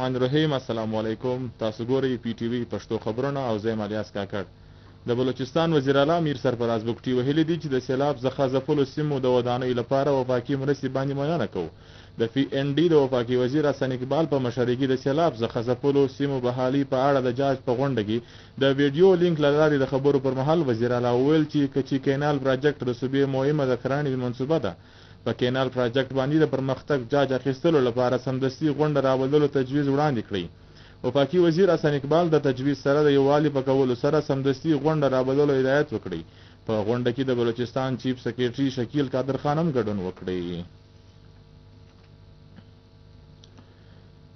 الرحمن الرحیم. السلام علیکم. تاسو ګورئ پی ټی وی پښتو خبرونه او زه یم الیاس کاکړ. د بلوچستان وزیراعلی میر سرفراز بګټي ویلي دي چې د سیلاب څخه ځپلو سیمو د ودانیو لپاره وفاقي مرستې باندې مننه کوو. د پي اېن ډي د وفاقي وزیر حسن اقبال په مشرۍ کې د سیلاب څخه ځپلو سیمو بحالۍ په اړه د جاج په غونډه کې د ویډیو لینک له لارې د خبرو پر مهال وزیراعلی وویل چې کچي کینال پراجیکټ د صوبې مهمه د کرهڼې منصوبه ده، په کینال پراجیکټ باندې د پرمختګ جاج اخیستلو لپاره سمدستي غونډه راوللو تجویز وړاندې کړئ. وفاقي وزیر احسن اقبال د تجویز سره د یووالي په کولو سره سمدستي غونډه رابللو هدایت وکړئ. په غونډه کې د بلوچستان چیف سیکرټري شکیل قادر خان هم ګډون وکړئ.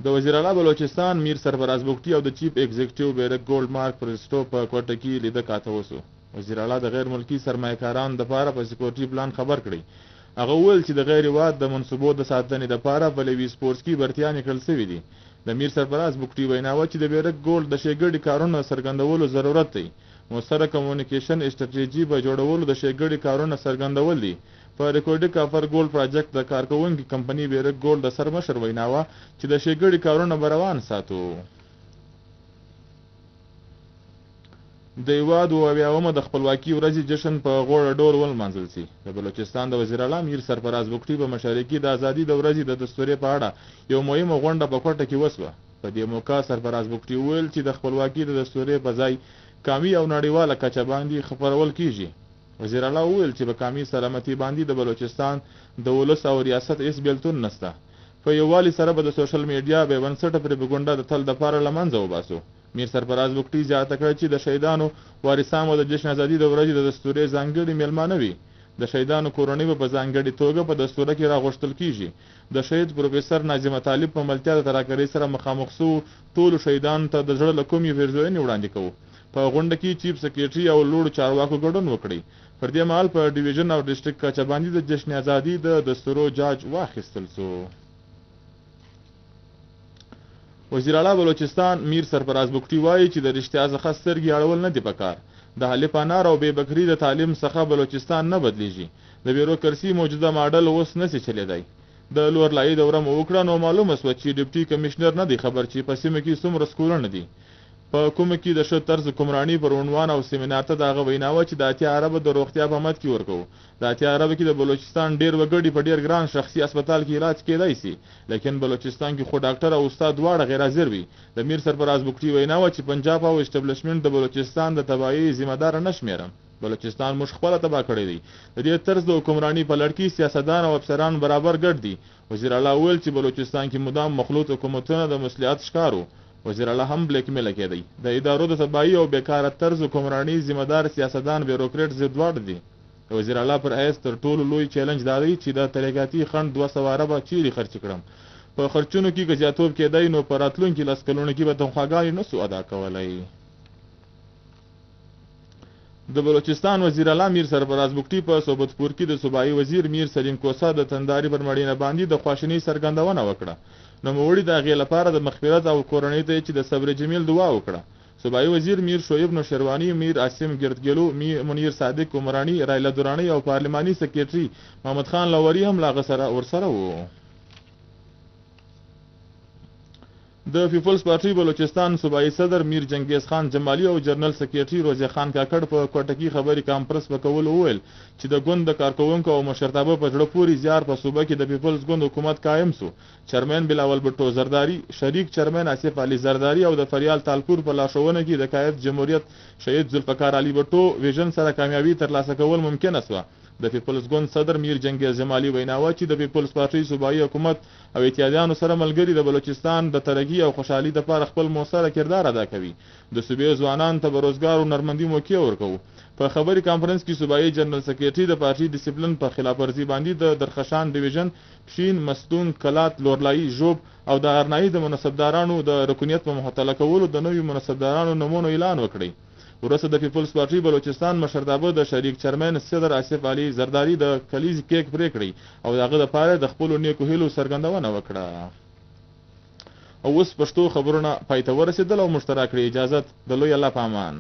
د وزیراعلی بلوچستان میر سرفراز بګټي او د چیف ایګزیکټیو بیرک ګولډ مارک پرسټو په کوټه کې لیده کاته وسو. وزیراعلی د غیر ملکي سرمایه کارانو دپاره په سیکورټي پلان خبر کړی. هغه وویل چې د غیر هیواد د منصوبو د ساتنې دپاره په لیویز فورس کې برتیانې کړل سوي دي. د میر سرفراز بګټي وینا وه چې د بیرک ګولډ د ښېګړې کارونو څرګندولو ضرورت دی. موثره کمونیکیشن اسټرټیجي په جوړولو د ښېګړې کارونه څرګندول دي. په ریکوډک کاپر ګولډ پراجیکټ د کارکوونکې کمپني بیرک ګولډ د سر مشر وینا وه چې د ښېګړې کارونه به روان ساتو. د هېواد 77مه د خپلواکي ورځې جشن په غوړه ډول ولمانځل سي. د بلوچستان د وزیراعلی میر سرفراز بګټي په مشرۍ کې د ازادي د ورځې د دستورې په اړه یو مهمه غونډه په کوټه کې وسوه. په دې موقع سرفراز بګټي وویل چې د خپلواکي د دستورې په ځای قامي او نړیواله کچه باندې خپرول کیږي. وزیراعلی وویل چې په قامي سلامتي باندې د بلوچستان د ولس او ریاست هیڅ بیلتون نسته. په یووالي سره به د سوشل میډیا بې بنسټه پروپیګنډه د تل دپاره له منځه وباسو. میر سرفراز بګټي زیاته کړه چې د شهیدانو وارثان به د جشن ازادي د ورځې د دستورې ځانګړي مېلمانه وي. د شهیدانو کورنۍ به په ځانګړې توګه په دستوره کې راغوښتل کیږي. د شهید پروفیسر ناظمه طالب په ملتیا د ترهګرۍ سره مخامخ سوو ټولو شهیدانو ته د زړه له کومې پیرزوینې وړاندې کوو. په غونډه کې چیف سیکرټري او لوړو چارواکو ګډون وکړی. پر دې مهال په ډویژن او ډسټرکټ کچه باندې د جشن ازادي د دستورو جاج واخیستل سو. وزیراعلی بلوچستان میر سرفراز بګټي وايي چې د رښتیا څخه سترګې اړول نه دي پکار. د حلف انار او بې بکري د تعلیم څخه بلوچستان نه بدلیږي. د بیوروکرسي موجوده ماډل اوس نه سي چلېدای. د لورلايي دوره مو وکړه نو معلومه سوه چې ډپټي کمشنر نه دی خبر چې په سیمه کې څومره سکولونه دي. په کومه کې د ښه طرز حکمراني پر عنوان او سیمینار ته د هغه وینا وه چې د 80 اربه د روغتیا په مد کې ورکوو. د 80 اربه کې د بلوچستان ډېر وګړي په ډېر ګران شخصي هسپتال کې علاج کېدای سي، لیکن بلوچستان کې خو ډاکټر او استاد دواړه غیر حاضر وي. د میر سرفراز بګټي وینا وه چې پنجاب او اسټبلشمنټ د بلوچستان د تباهۍ ذمه داره نه شمېرم. بلوچستان موږ خپله تباه کړی دی. د دې طرز د حکمراني په لړ کې سیاستدان او افسران برابر ګډ دي. وزیراعلی وویل چې بلوچستان کې مدام مخلوط حکومتونه د مصلحت ښکار وو. وزیراعلی هم بلیک میله کېدی. د ادارو د تباهي او بېکاره طرز حکمراني ذمه دار سیاستدان، بیوروکریټس دواړه دي. د وزیراعلی پر حیث تر ټولو لوی چیلنج دا دی چې د ترقیاتي خنډ 200 اربه چیرې خرچ کړم. په خرچونو کې که زیاتوب کېدی نو په راتلونکي 10 کلونو کې به تنخواګانې نه سو ادا کولی. د بلوچستان وزیراعلی میر سرفراز بګټي په صحبتپور کې د صوبایي وزیر میر سلیم کوسه د تنداري پر مړینه باندې د خواشینۍ څرګندونه وکړه. نوموړي د هغې لپاره د مغفرت او کورنۍ ته یې چې د صبر جمیل دعا وکړه. صوبایي وزیر میر شعیب نوشیرواني، میر عاصم ګردګلو، منیر صادق عمراني، رایله درانی او پارلماني سکرټري محمد خان لوري هم له هغه سره ورسره وو. د پیپلز پارټي بلوچستان صوبایي صدر میر جنګیز خان جمالي او جنرال سکرټري روزي خان کاکړ په کوټه کې خبري کانفرنس په کولو وویل چې د ګوند د کارکوونکو او مشرتابه په زړه پورې زیار په صوبه کې د پیپلز ګوند حکومت قایم سو. چرمین بلاول بټو زرداري، شریک چرمین آصف علي زرداري او د فریال تالپور په لارښوونه کې د قائد جمهوریت شهید ذوالفقار علي بټو ویژن سره کامیابي ترلاسه کول ممکنه سوه. د پیپلز ګوند صدر میر جنګیز جمالي وینا وه چې د پیپلز پارټۍ صوبایي حکومت او اتحادیانو سره ملګري د بلوچستان د ترقي او خوشحالي دپاره خپل موثره کردار ادا کوي. د صوبې ځوانانو ته به روزګار او هنرمندي موقع ورکوو. په خبري کانفرنس کې صوبایي جنرل سکرټري د پارټي ډسپلن په خلاف ورزي باندې د درخشان ډویژن، پښین، مستونګ، کلات، لورلايي، ژوب او د ارنایي د منصبدارانو د رکنیت په معطله کولو د نویو منصبدارانو نومونو اعلان وکړي. وروسته د پیپلز پارټي بلوچستان مشرتابه د شریک چرمین صدر آصف علي زرداري د کلیز کیک پرې کړی او د هغه دپاره د خپلو نیکو هیلو څرګندونه وکړه. او اوس پښتو خبرونه پای ته ورسېدل او موږ ته راکړي اجازت. د لوی الله په امان.